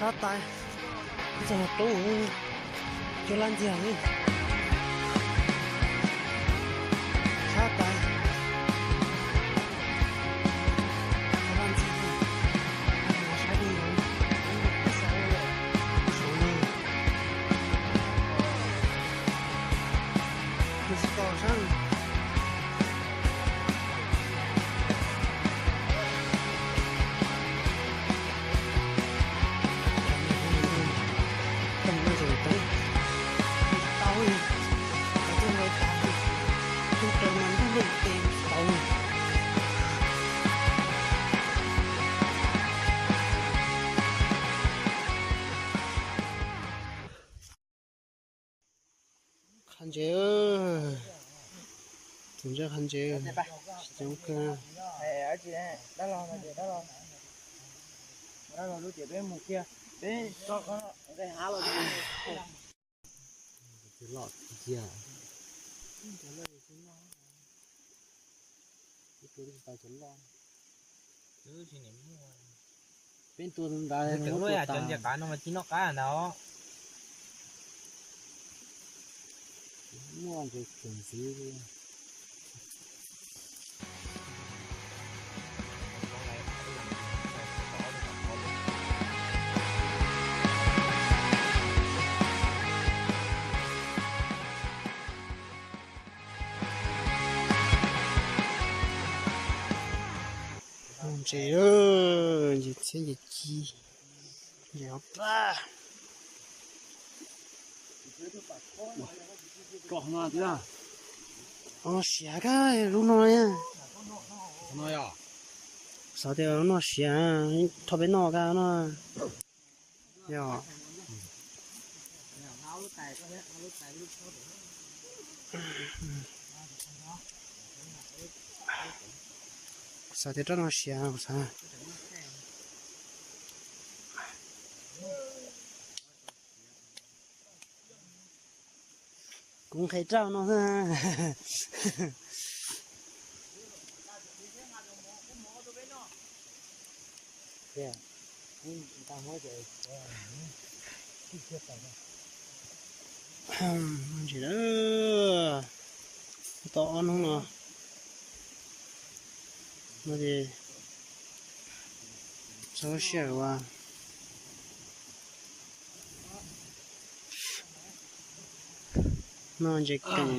Sab tais, txog roob, cov laj ntxiag li. Sab tais, cov laj ntxiag li. Sab li, saum li. Kuv tsis tau sab. Qhav ntses, tus ntses qhav ntses, tsis ceev kawg. Dab laug no ces dab laug, dab laug lub tias peb mus kiag, peb tso nqe hav los. Loj tiag. Peb tua tus ntawd, cov ntiag qav no mas tsis noj qab ntag. Muaj ntses tseem ntxiv li. Ntses, ntses txhiab ntses ci, ntses hauv plag. Noj siav kawg lub no. Xav tias noj siav, thaum peb noj kawg no. Yog. Xav tias rab no siav, kuv xav. Kuv nqhis rau no xwb. Ntsis, tau ob hnub no, no ces txhob siab ua. No ntses keem,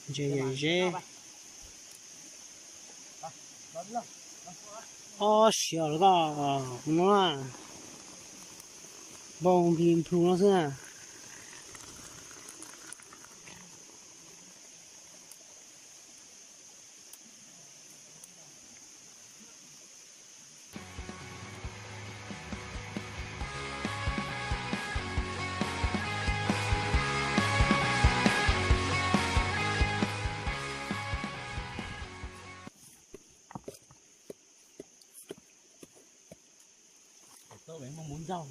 ntses yam zeb. Ob siav los koj no, npau npli nplhu no xwb. Tau muab mus nrau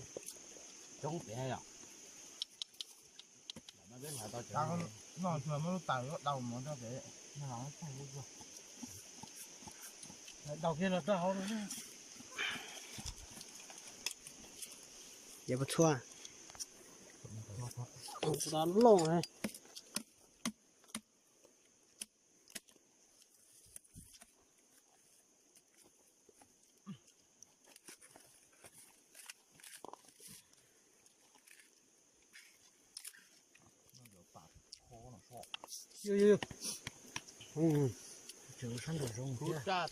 coob tiag yom. Noj xwb muab lub taws dau mus nrau pem. Dau kiag los rau hauv no. Ces puas txhua, puas tau loj. Tseem sab nraum zoov thiab.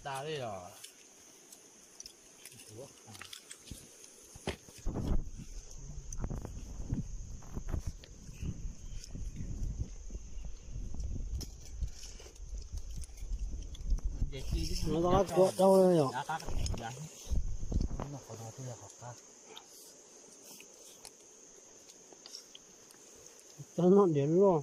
Lawv tau qab tsuav rau yom. Tau noj diav loj.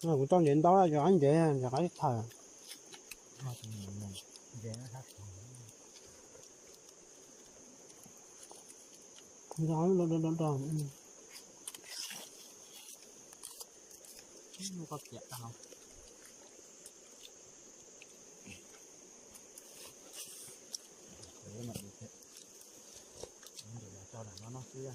Kuv tau ntsev ntau, cov qaib ntsev, cov qaib thawm. Ntau, ntau, ntau. Koj piam tau. Tso lam no no xwb.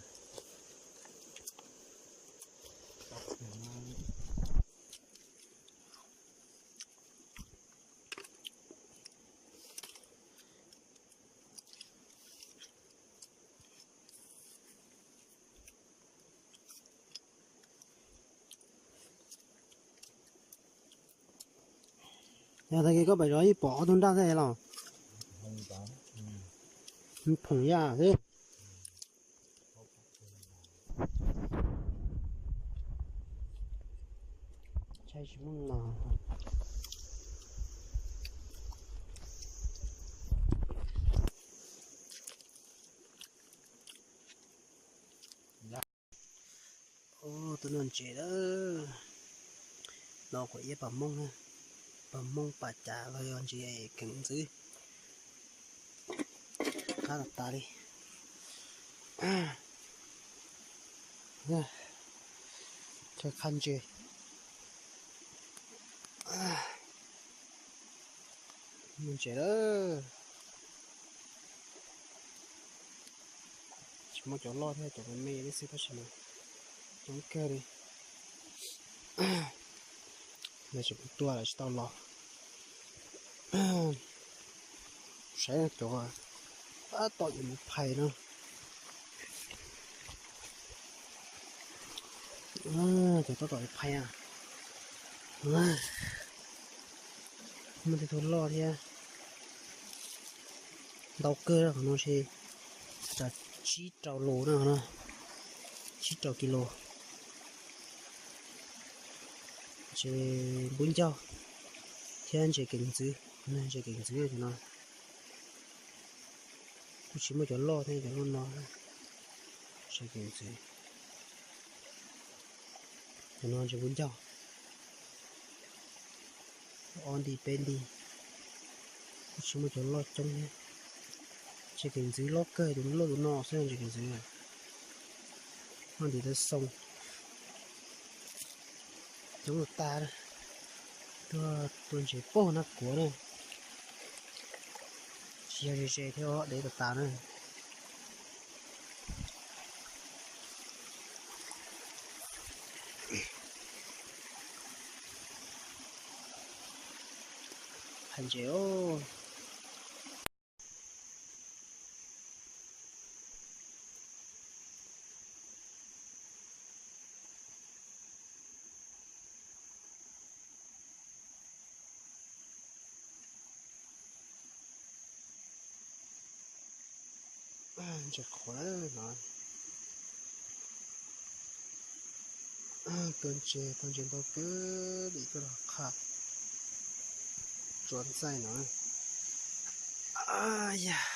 Yog tag kis koj pem zov ib pom ob tug nraj thiab los? Phoom yaj xwb. Tsis muaj no. Tuaj noj ntses lawm. No quav iab pam Hmoob, pam Hmoob pam cas los yog ntses keem ntxwv. Qab tas tas li. Qhab ntses. Noj ntses lawm. Tsis muaj cov loj thiab, cov me me li xwb tab sis mas coob kawg li. Lawv tseem mus tua lawm tsis tau los. Saib cov tab tom yuav mus phais no. Cov tab tom yuav phais. Muaj tej tug loj thiab. Ntau kawg qhov no ces tsib rau lus no, tsib rau kis lus. Ntses npub ncaug thiab ntses keem ntxwv, ntses keem ntxwv cov no. Kuj tsis muaj cov loj thiab cov loj no. Ntses keem ntxwv, cov no ntses npub ncaug. Ob nti peb nti, kuj tsis muaj cov loj coob thiab. Ntses keem ntxwv loj kawg tus loj tus no xwb ntses keem ntxwv. Noj ntim taw xoo. Coob tas tas. Tuaj tua ntses pog nab kuav na. Tsis yog ze ze thiab, dev tas tas na. Phais ntses os. Ntses qhuav no. Tua ntses, tua ntses ntau kawg li, koj los qha tsuas ntxaij no. Yam.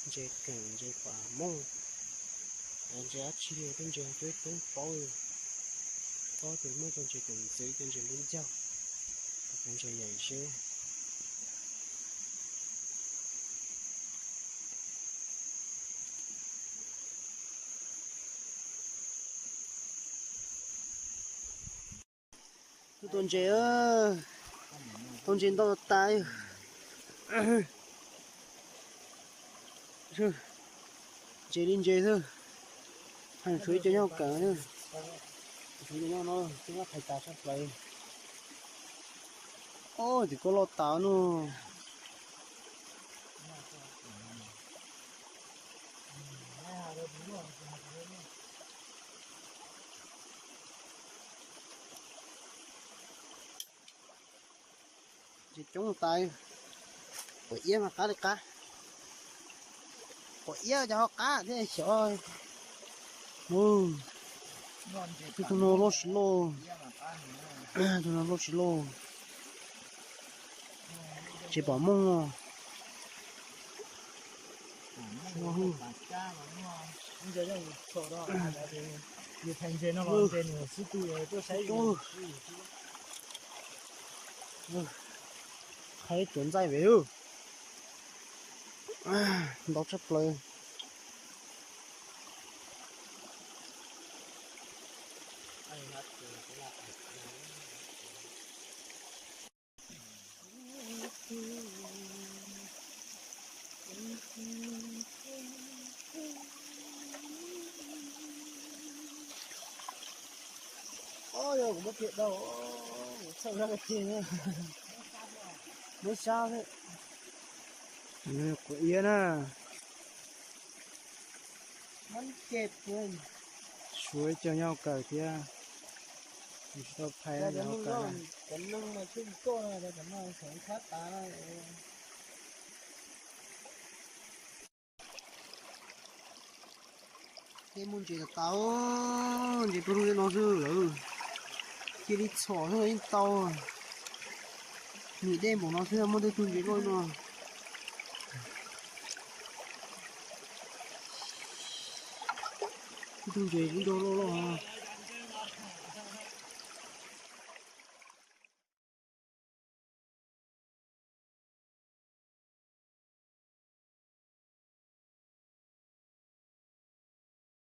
Ntses keem ntses pam Hmoob, ntses dab tsi li, tej ntses coob coob paub li. Paub tias muaj cov ntses keem ntxwv, cov ntses npub ncaug, cov ntses yaim zeb. Tuaj tua ntses, tua ntses ntau tas. Ntses li ntses xwb, tshuav ib co nyob kawm, tshuav ib co nyob no, twb muab phais tas sab plaws. Ob, tim koj loj tas no. Ntses coob tas, quav iab mas qab li qab. Quav iab cov ho qab thiab xyov. Tus no loj tsis loj, tus no loj tsis loj. Ntses pom mooj no. Qhaib tuav ntxaij vem ub. Ntau tshaj plaws. Ob, yog kuv muab kiag tau, txhawj zaj kiag, muab sab xwb. Quav iab na. Suav cov nyob hauv kawm thiab, tsis tau phais cov neeg mas tsis tau, cov no xav thab tas. Tej muaj ntses tas tas, ntses tuaj rau tej no xwb lawm. Cia li txhom xwb los yeej tau. Nim dej npaum no xwb muaj tej tug ntses loj no. Tej tug ntses kuj ntau loj loj.